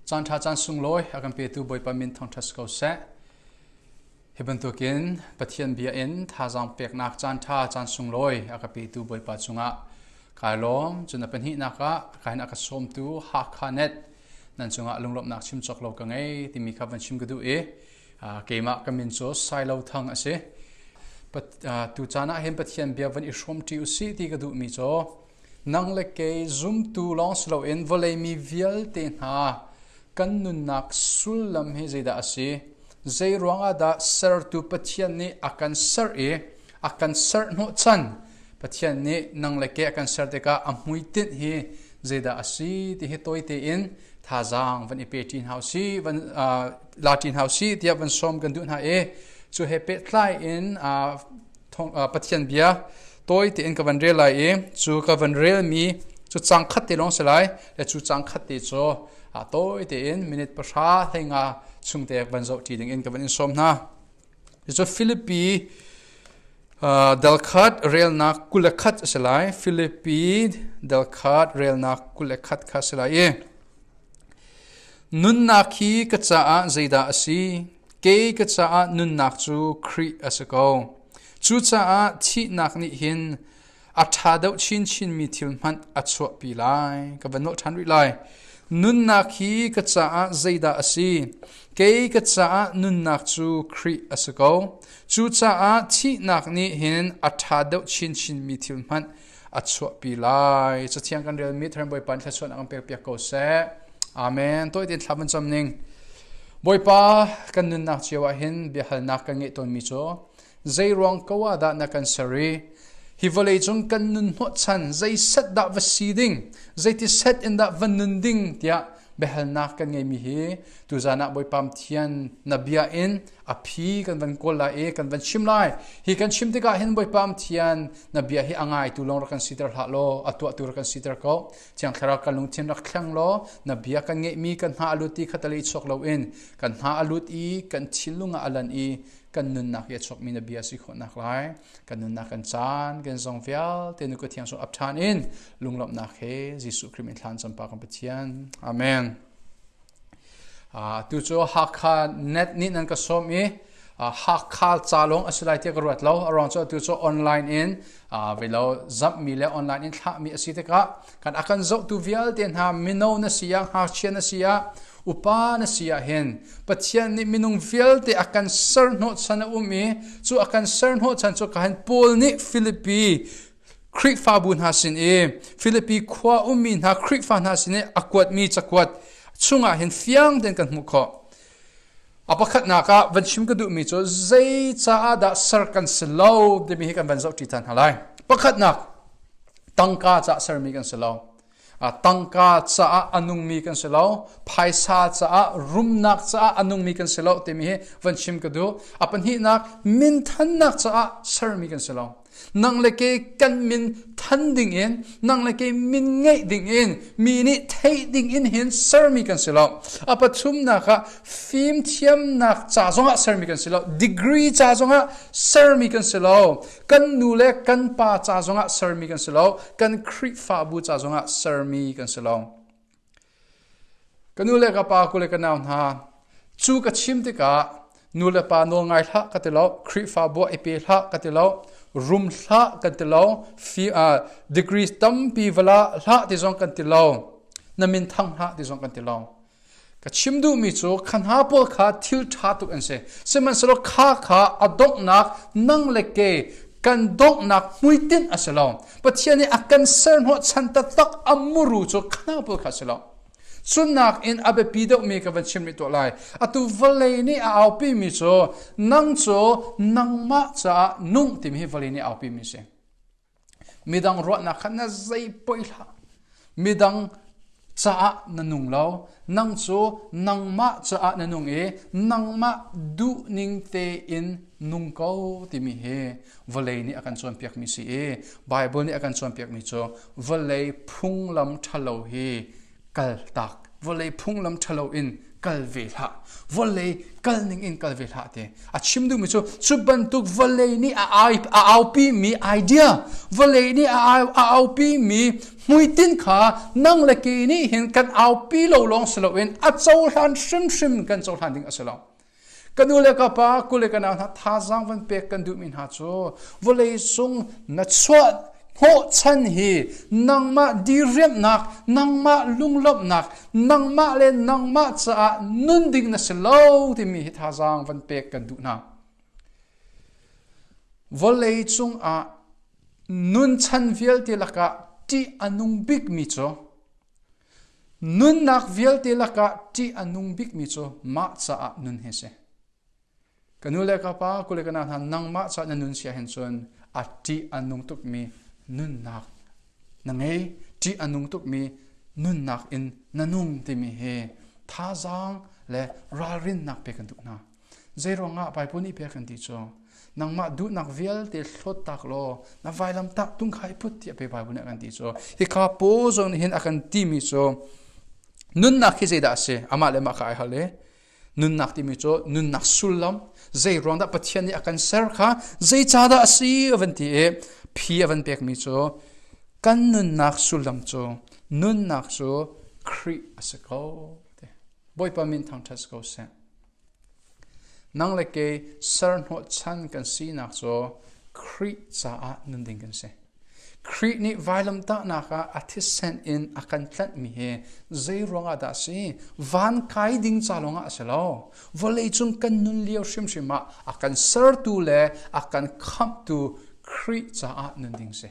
Caan ṭha caan sunglawi a kan petu Bawipa min thangṭhat si ko seh. Hi bantukin Pathian bia in thazaang peknak caan ṭha caan sunglawi a ka petu Bawipa cungah kai lawm. Cun a pahnihnak ah kahin a ka sawmtu Hakha Net nan cungah lunglawmhnak chim cawk lo ka ngei timi kha van chim ka duh i keimah ka min cu Sailo Thang a si. Tu caan ah hin Pathian bia van i hrawmṭi usih ti ka duhmi cu Nang le kei zumtu lawng si loin vawlei mi vialte hna kan nunnak sullam hi zeidah a si? Zei ruangah dah sertu Pathian nih a kan ser i a kan ser hnawhchan? Pathian nih nang le kei a kan ser tikah a hmuitinh hi zeidah a si ti hi tawi tein thazaang van i pe ṭi hna usih, van la ṭi hna usih tiah van sawm kan duh hna i cu he pehtlai in Pathian bia tawi tein ka van rel lai i cu ka van relmi cu cang khat te lawng si lai le cu cang khat te cu tawi tein minute 10 hleinga chung te van zoh ṭi ding in ka van in sawm hna. Cu Filipi dalkhat relnak 21 a si lai. Filipi dalkhat relnak 21 kha a si lai i Nunnak hi ka caah zeidah a si? Kei ka caah nunnak cu Khrih a si ko. Cucaah thihnak nih hin a ṭha deuh chinchinmi thil hmanh a chuahpi lai. Ka van nolh ṭhan rih lai. Nunnak hi ka caah zeidah a si? Kei ka caah nunnak cu Khrih a si ko. Cucaah thihnak nih hin a ṭha deuh chinchinmi thil hmanh a chuahpi lai. Cathiang kan relmi Tharen Bawipa nih thluachuahnak kan pekpiak ko seh. Amen. Tawi tein thla van cam ning. Bawipa kan nunnak cio ah hin biahalnak kan ngeih tawnmi cu zei ruang ko ah dah na kan ser i hi vawlei cung kan nun hnawhchan zei set dah va si ding zeiti set in dah va nun ding tiah biahalnak kan ngeimi hi tuzan ah Bawipa Pathian na bia in a phi kan van kawl lai i kan van chim lai hi kan chim tikah hin Bawipa Pathian na bia hi a ngaitu lawng rak kan siter hlah law a tuahtu rak kan siter ko Thiang Thlarau kan lungthin rak thleng law na bia kan ngeihmi kan hna a lut i khatalei chuak loin kan hna a lut i kan thinlung ah a lan i kan nunnak hi a chuakmi na bia si khawhnak lai kan nunnak kan caan kan zong vialte nu ka thiang sung ap ṭhan in lunglawmhnak he Jesuh Khrih min thlan campa kan Pathian amen Tu cu Hakha net nih nan ka sawm i Hakha ca lawng a si lai tiah ka ruat lo. A ruang cu atu cu online in velo zamhmi le online in thlahmi a si tikah kan a kan zohtu vialte hna mino na si ah, ngakchia na si ah, upa na si ah hin Pathian nih minung vialte a kan ser hnawhchan a um i cu a kan ser hnawhchan cu ka hin Paul nih Filipi Khrihfabu hna sin i Filipi khua ummi hna Khrihfa hna sin i a kuatmi cakuat chungah hin fiang tein kan hmuh khawh. A pakhatnak ah van chim ka duhmi cu zei caah dah ser kan si lo timi hi kan van zoh ṭi ṭhan hna lai. Pakhatnak, tangka caah sermi kan si lo. Tangka caah a nungmi kan si lo. Phaisa caah rumnak caah a nungmi kan si lo timi hi van chim ka duh. A pahnihnak, minthannak caah sermi kan si lo. Nang le ke kan min than ding in, nang le ke min ngeih ding in, mi nih theih ding in hin sermi kan si lo. A pathumnak ah fimthiamnak ca zongah sermi kan si lo. Degree ca zongah sermi kan si lo. Kan nu le kan pa ca zongah sermi kan si lo. Kan Khrihfabu ca zongah sermi kan si lo. Ka nu le ka pa, ku le ka nau hna, cu ka chim tikah nu le pa nawl ngai hlah ka ti lo, Khrihfabu ah i pe hlah ka ti lo, rum hlah kan ti lo, fi, uh, degree tampi vala hlah ti zong kan ti lo, na min thang hlah ti zong kan ti lo. Ka chim duhmi cu kha hna pawl kha thil ṭha tuk an si. Sihmanhsehlaw kha kha a donghnak nang le ke kan donghnak hmuitinh a si lo. Pathian nih a kan serhnawh chan taktak a muru cu khana pawl kha a si lo. Cunnak in a biapi deuhmi ka van chim rih tuah lai. Atu vawlei nih a aupimi cu nang cu nangmah caah nung timi hi vawlei nih a aupimi si. Midang ruahnak kha na zei poi hlah. Midang caah na nung lo. Nang cu nangmah caah na nung i nangmah duhning tein nung ko timi hi vawlei nih a kan cawnpiakmi si i Bible nih a kan cawnpiakmi cu vawlei phunglam ṭhalo hi kaltak vawlei phunglam ṭhalo in kal ve hlah. Vawlei kal ning in kal ve hlah te. A chim duhmi cu cu bantuk vawlei nih a aupi mi idea, vawlei nih a aupi mi hmuitinh kha nang le kei nih hin kan aupi lo lawng si loin a cohlan hrimhrim kan cohlan ding a si lo. Ka nu le ka pa, ku le ka nau hna thazaang van pek kan duhmi hna cu vawlei cung na chuah hnawhchan hi nangmah diriamhnak, nangmah lunglawmhnak, nangmah le nangmah caah nun ding na si lo timi hi thazaang van pek kan duh hna. Vawlei cungah nun chan vialte lakah ṭih a nung bikmi cu Nunnak vialte lakah ṭih a nung bikmi cu mah caah nun hi a si. Ka nu le ka pa, kule ka nau hna, nangmah caah na nun si ahhin cun a ṭih a nung tukmi nunnak na ngei, ṭih a nung tukmi nunnak in na nung timi hi thazaang le ralrinnak pek kan duh hna. Zeiruangah Baibal nih pek kan ti cu nangmah duhnak vialte hlawttak law na vailamtah tung kha i put tiah pe Baibal nih a kan ti cu hika Paul zong nih hin a kan timi cu nunnak hi zeidah a si amah le mah kha ai hal i nunnak timi cu nunnak sullam zei ruang dah Pathian nih a kan ser kha zeicahdah a si a van ti i phi a van pekmi cu kan nunnak sullam cu nunnak cu Khrih a si ko Bawipa min thangṭhat ko seh. Nang le kei serhnawhchan kan sinak cu Khrih caah nun ding kan si. Khrih nih vailamtahnak ah a thisen in a kan tlanhmi hi zei ruangah dah a si? Van kai ding ca lawngah a si lo. Vawleicung kan nun lio hrimhrim ah a kan sertu le a kan khamhtu Khrih caah nun ding si.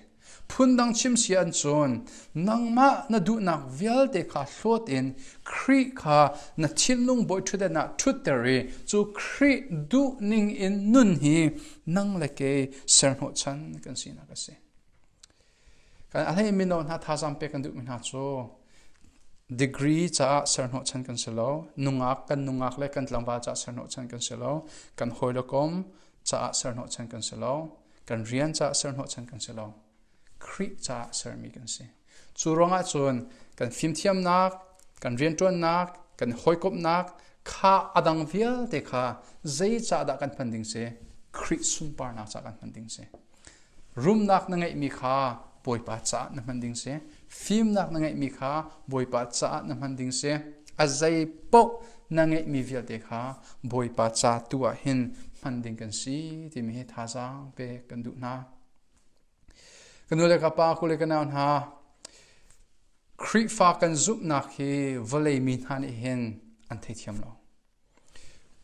Phundang chim si an cun nangmah na duhnak vialte kha hlawt in Khrih kha na thinlung bawi ṭhutdan ah ṭhutter i cu Khrih duhning in nun hi nang le kei serhnawhchan kan sinak a si. Kan a hlei mino hna thazaang pek kan duhmi hna cu degree caah serhnawhchan kan si lo, nungak kan nungak le kan tlangval caah serhnawhchan kan si lo, kan hawi le kom caah serhnawhchan kan si lo, kan rian caah serhnawhchan kan si lo Khrih caah sermi kan si cu ruangah cun kan fimthiamnak kan rianṭuannak kan hawikomhnak kha a dang vialte kha zei caah dah kan hman ding si Khrih sunparnak caah kan hman ding si rumnak na ngeihmi kha Bawipa caah na hman ding si fimnak na ngeihmi kha Bawipa caah na hman ding si a zei paoh na ngeihmi vialte kha Bawipa ca tu ah hin hman ding kan si timi hi thazaang pek kan duh hna. Ka nu le ka pa, ku le ka nau hna, Khrihfa kan zumhnak hi vawlei mi hna nih hin an theithiam lo.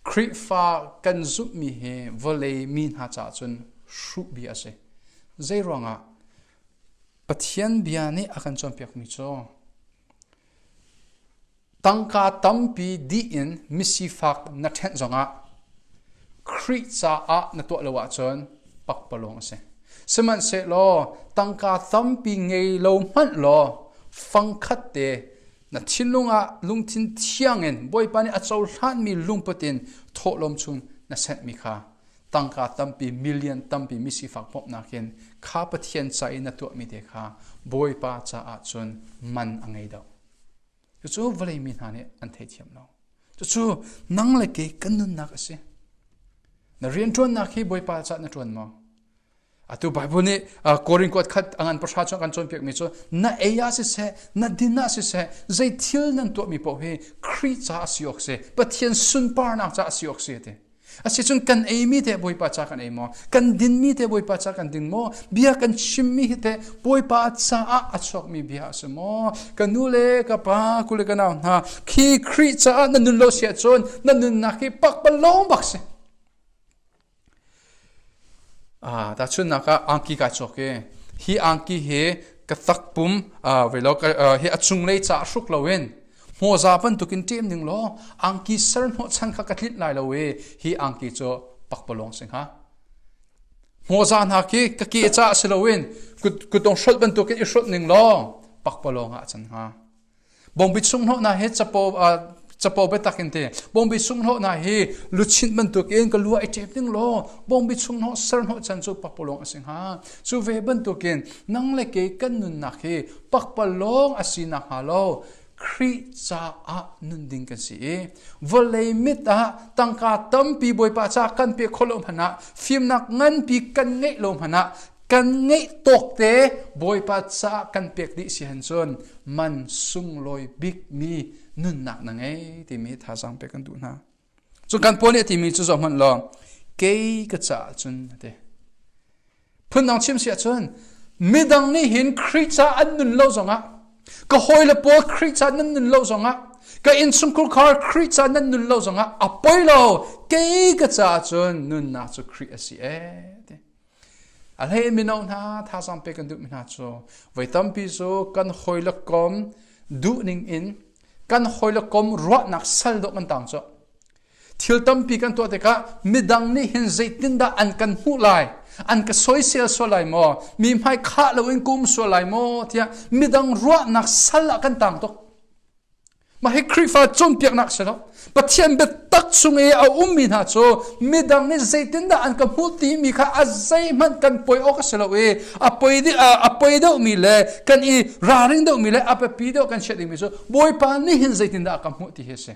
Khrihfa kan zumhmi hi vawlei mi hna caah cun hruh bia a si. Zei ruangah? Pathian bia nih a kan cawnpiakmi cu Tangka tampi dih in misifak na ṭhenh zongah Khrih caah na tuah lo ahcun pakpalawng a si. Sihmanhsehlaw tangka tampi ngei lo hmanh law fangkhat te na thinlung ah lungthin thiang in Bawipa nih a cohlanmi lungput in thawhlawm chung na senhmi kha tangka tampi million tampi misifak bawmhnak in kha Pathian ca i na tuahmi te kha Bawipa caah cun man a ngei deuh. Cucu vawlei mi hna nih an theithiam lo. Cucu nang le kei kan nunnak a si. Na rianṭuannak hi Bawipa caah na ṭuan maw? Atu Bible nih Korin kuat khat a ngan pahra chung kan cawnpiakmi cu na ei ah siseh, na din ah siseh, zei thil nan tuahmi paoh hi Khrih caah a si awk si, Pathian sunparnak caah a si awk si a ti. Asicun kan eimi teh Bawipa ca kan ei maw? Kan dinmi teh Bawipa ca kan ding maw? Bia kan chimmi hi teh Bawipa caah a chuakmi bia a si maw? Ka nu le ka pa, ku le ka nau hna, khi Khrih caah na nun lo si ahcun na nunnak hi pakpalawng bak si. Ah, tahchunhnak ah angki kai cawk i hi angki hi ka takpum velo hi a chunglei ca hruk loin hmawza bantukin ṭem ning law angki ser hnawhchan kha ka tlinh lai lo i hi angki cu pakpalawng si hnga. Hmawza hna khi ka ke ca si loin kutdong hrolh bantukin i hrolh ning law pakpalawng ah a can hnga. Bawngbi sunghnohnak hi capo capo biatak in ti bawngbi sunghnohnak hi luchin bantukin ka lua i ṭep ding law bawngbi chunghnawh serhnawh chan cu pakpalawng a si hnga cu ve bantukin nang le kei kan nunnak hi pakpalawng a si nakhnga lo. Khrih caah nun ding kan si i vawlei mit ah tangka tampi Bawipa caah kan pe khawh lo hmanh ah fimnak nganpi kan ngeih lo hmanh ah kan ngeih tawk te Bawipa caah kan pek dih si han cun man sunglawi bikmi nunnak na ngei timi thazaang pek kan duh hna. Cun kan Paul nih a timi cu zoh hmanh law kei ka caah cun a ti. Phundang chim si ahcun midang nih hin Khrih ca an nun lo zongah ka hawile pawl Khrih ca nan nun lo zongah ka innchungkhar khar Khrih ca nan nun lo zongah a poi lo kei ka caah cun nunnak cu Khrih a si ee ti. A hlei mino hna thazaang pek kan duhmi hna cu voi tampi cu kan hawile kom duhning in kan hawile kom ruahnak sal dawh kan tang cu. Thil tampi kan tuah tikah midang nih hin zeitindah an kan hmuh lai, an ka soisel sual lai maw, mi hmai khah loin ka um sual lai maw tiah midang ruahnak sal ah kan tang tuk. Mah hi Khrihfa cawnpiaknak si lo. Pathian biatak chung i a ummi hna cu midang nih zeitindah an ka hmuh timi kha a zeihmanh kan poi awk a si lo i a poi a poi deuhmi le kan i ralring deuhmi le a biapi deuh kan chiah dingmi cu Bawipa nih hin zeitindah a ka hmuh ti hi a si.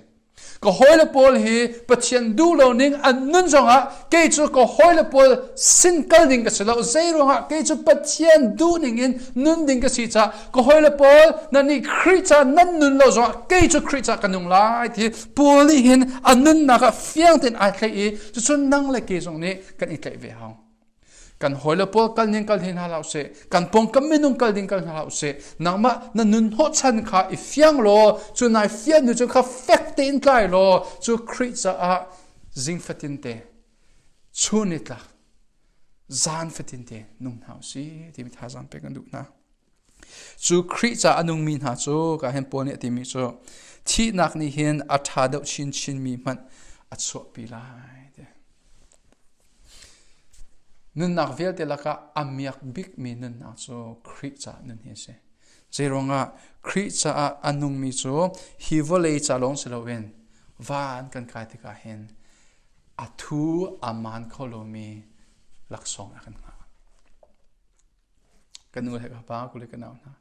Ka hawile pawl hi Pathian duh lo ning an nun zongah kei cu ka hawile pawl sin kal ding ka si lo. Zei ruangah kei cu Pathian duh ning in nun ding ka si caah ka hawile pawl nan nih Khrih ca nan nun lo zongah kei cu Khrih ca ka nung lai ti Paul nih hin a nunnak ah fiang tein ai tlaih i cucun nang le kei zong nih kan i tlaih ve hau. Kan hawile pawl kal ning kal hin hna hlah usih. Kan pawngkam minung kal ding kal hna hlah usih. Nangmah na nun hnawhchan kha i fiang law cu nai fian nu cu kha fek tein tlai law cu Khrih caah zing fatin te chun ni tlak zan fatin te nung hna usih timi thazaang pek kan duh hna. Cu Khrih ca a nungmi hna cu ka hen Paul nih a timi cu thihnak nih hin a ṭha deuh chinchinmi hmanh a chuahpi lai. Nunnak vialte lakah a miak bikmi nunnak cu Khrih caah nun hi a si. Zeiruangah Khrih caah a nungmi cu hi vawlei ca lawng si loin van kan kai tikah hin a thu a maan kho lomi laksawng a kan hngah. Ka nu he ka pa kule ka nau hna.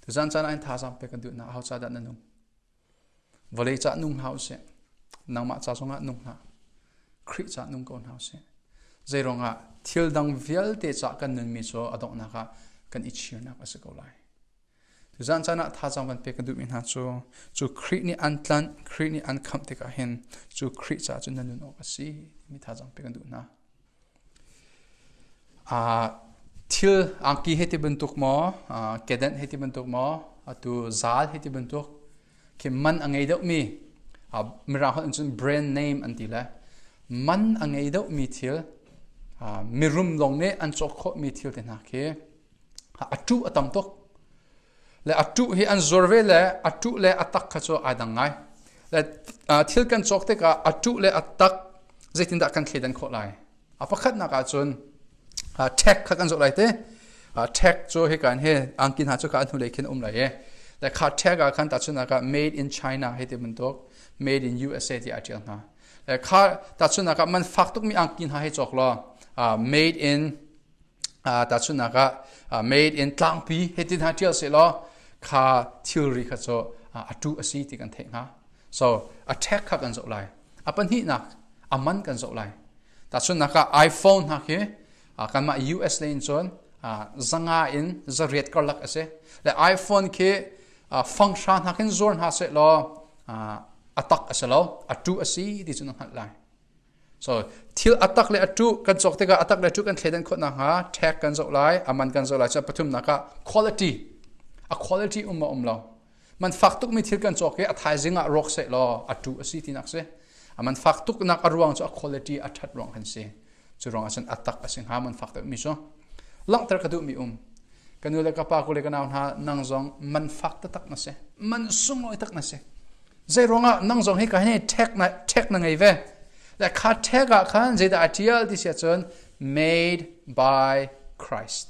Tuzan caan ah in thazaang pek kan duh hna. Aho ca dah na nung? Vawlei cah nung hlah usih. Nangmah ca zongah nung hlah. Khrih cah nung ko hna usih. Zeiruangah thil dang vialte cah kan nunmi cu a donghnak ah kan i chirnak a si ko lai. Tuzan caan ah thazaang van pek ka duhmi hna cu cu Khrih nih an tlanh, Khrih nih an khamh tikah hin cu Khrih caah cun na nun awk a si timi thazaang pek kan duh hna. Thil angki hei ti bantuk maw, kedenh hei ti bantuk maw, atu zaal hei ti bantuk khi man a ngei deuhmi Mirang holh in cun brand name an ti le man a ngei deuhmi thil mirum lawng nih an cawk khawhmi thil te hna khi a ṭuh a tam tuk. Le a ṭuh hi an zuar ve le a ṭuh le a tak kha cu ai dang ngai. Le thil kan cawk tikah a ṭuh le a tak zeitindah kan thleidan khawh lai? A pakhatnak ahcun tag kha kan zoh lai te. Tag cu hika hin angki hna cu kha an hnulei khin um lai i le kha tag ah khan tahchunhnak ah made in China hei ti bantuk made in USA ti aa ṭial hna. Le kha tahchunhnak ah man fak tukmi angki hna hei cawk law made in tahchunhnak ah made in tlangpi hei ti hna ṭial seh law kha thilri kha cu a ṭu a si ti kan theih hnga. So a tag kha kan zoh lai. A pahnihnak a man kan zoh lai. Tahchunhnak ah iPhone hna khi kanmah US lei in cun zanga in zariat karlak a si. Le iPhone khi fanghra hna khin zuar hna seh law a tak a si lo, a ṭu a si ti cu na hngalh lai. So thil a tak le a ṭu kan cawk tikah a tak le a ṭu kan thleidan khawh nakhnga tag kan zoh lai, a man kan zoh lai. Cun pathumnak ah quality. A quality um maw um lo. Man fak tukmi thil kan cawk i a thaizing ah rawk seh law a ṭu a si tinak si. A man fak tuknak a ruang cu a quality a ṭhat ruang kan si. Cu ruang ahcun a tak a si hnga man fak deuhmi cu. Langhter ka duhmi um. Ka nu le ka pa ku le ka nau hna nang zong man fak taktak na si. Man sunglawi tak na si. Zei ruangah nang zong hi ka hi tag na tag na ngei ve. Le kha tag ah khan zeidah a ṭial ti si ahcun made by Christ.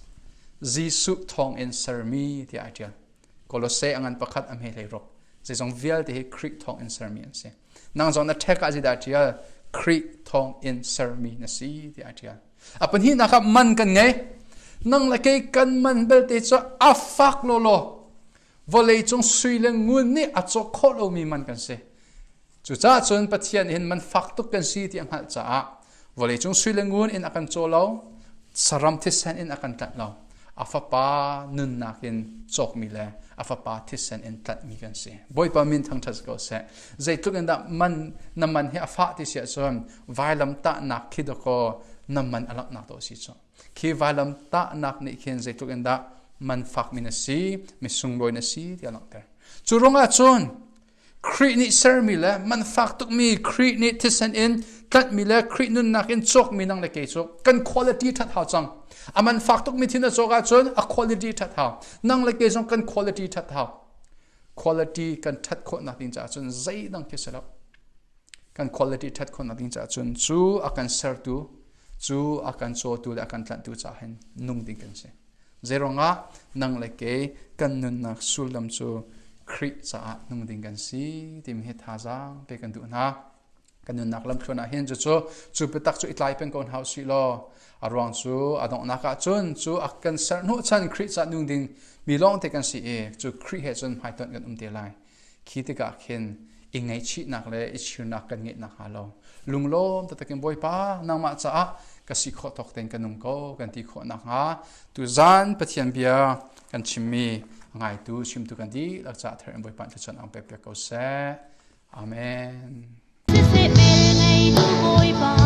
Jesuh thawng in sermi tiah a ṭial. Kolose a ngan pakhat a hme hlei ruk. Zeizong vialte hi Khrih thawng in sermi an si. Nang zong na tag ah zeidah a ṭial? Khrih thawng in sermi na si tiah a ṭial. A pahnihnak ah man kan ngei. Nang le kei kan man belte cu a fak lawlaw. Vawlei cung sui le ngun nih a cawk khawh lomi man kan si. Cucaah cun Pathian hin man fak tuk kan si ti a hngalh caah vawleicung sui le ngun in a kan caw lo, saram thisen in a kan tlanh lo. A fapa nunnak in cawkmi le a fapa thisen in tlanhmi kan si. Bawipa min thangṭhat ko seh. Zeitluk in dah man na man hi a fah ti si ahcun vailam tahnak khi dakaw na man a langhnak dawh si cu. Khi vailam tahnak nih khin zeitluk in dah man fakmi na si, mi sunglawi na si ti a langhter. Cu ruangah cun Khrih nih sermi le man fak tukmi Khrih nih thisen in tlanhmi le Khrih nunnak in cawkmi nang le kei cu kan quality ṭhat hau cang. A man fak tukmi thil na cawk ahcun a quality ṭhat hau. Nang le kei zong kan quality ṭhat hau. Quality kan ṭhat khawhnak ding caah cun zeidang khi si lo. Kan quality ṭhat khawhnak ding caah cun cu a kan sertu, cu a kan cawtu le a kan tlanhtu caah hin nung ding kan si. Zeiruangah nang le kei kan nunnak sullam cu Khrih caah nung ding kan si timi hi thazaang pe kan duh hna. Kan nunnak lamthluan ah hin cucu cu biatak cu i tlai peng ko hna usih law a ruang cu a donghnak ah cun cu a kan ser hnawhchan Khrih caah nung ding mi lawngte kan si i cu Khrih he cun hmaitonh kan um te lai. Khi tikah khin i ngaihchihnak le i chirnak kan ngeih nakhnga lo lunglawm taktak in Bawipa nangmah caah ka si khawh tawk tein ka nung ko kan ti khawh nakhnga tuzan Pathian bia kan chimmi ngaitu chimtu kan dihlak caah thar in Bawipa thluachuah ang pek piak ko seh. Amen. Siseh mel ngeitu Bawipa.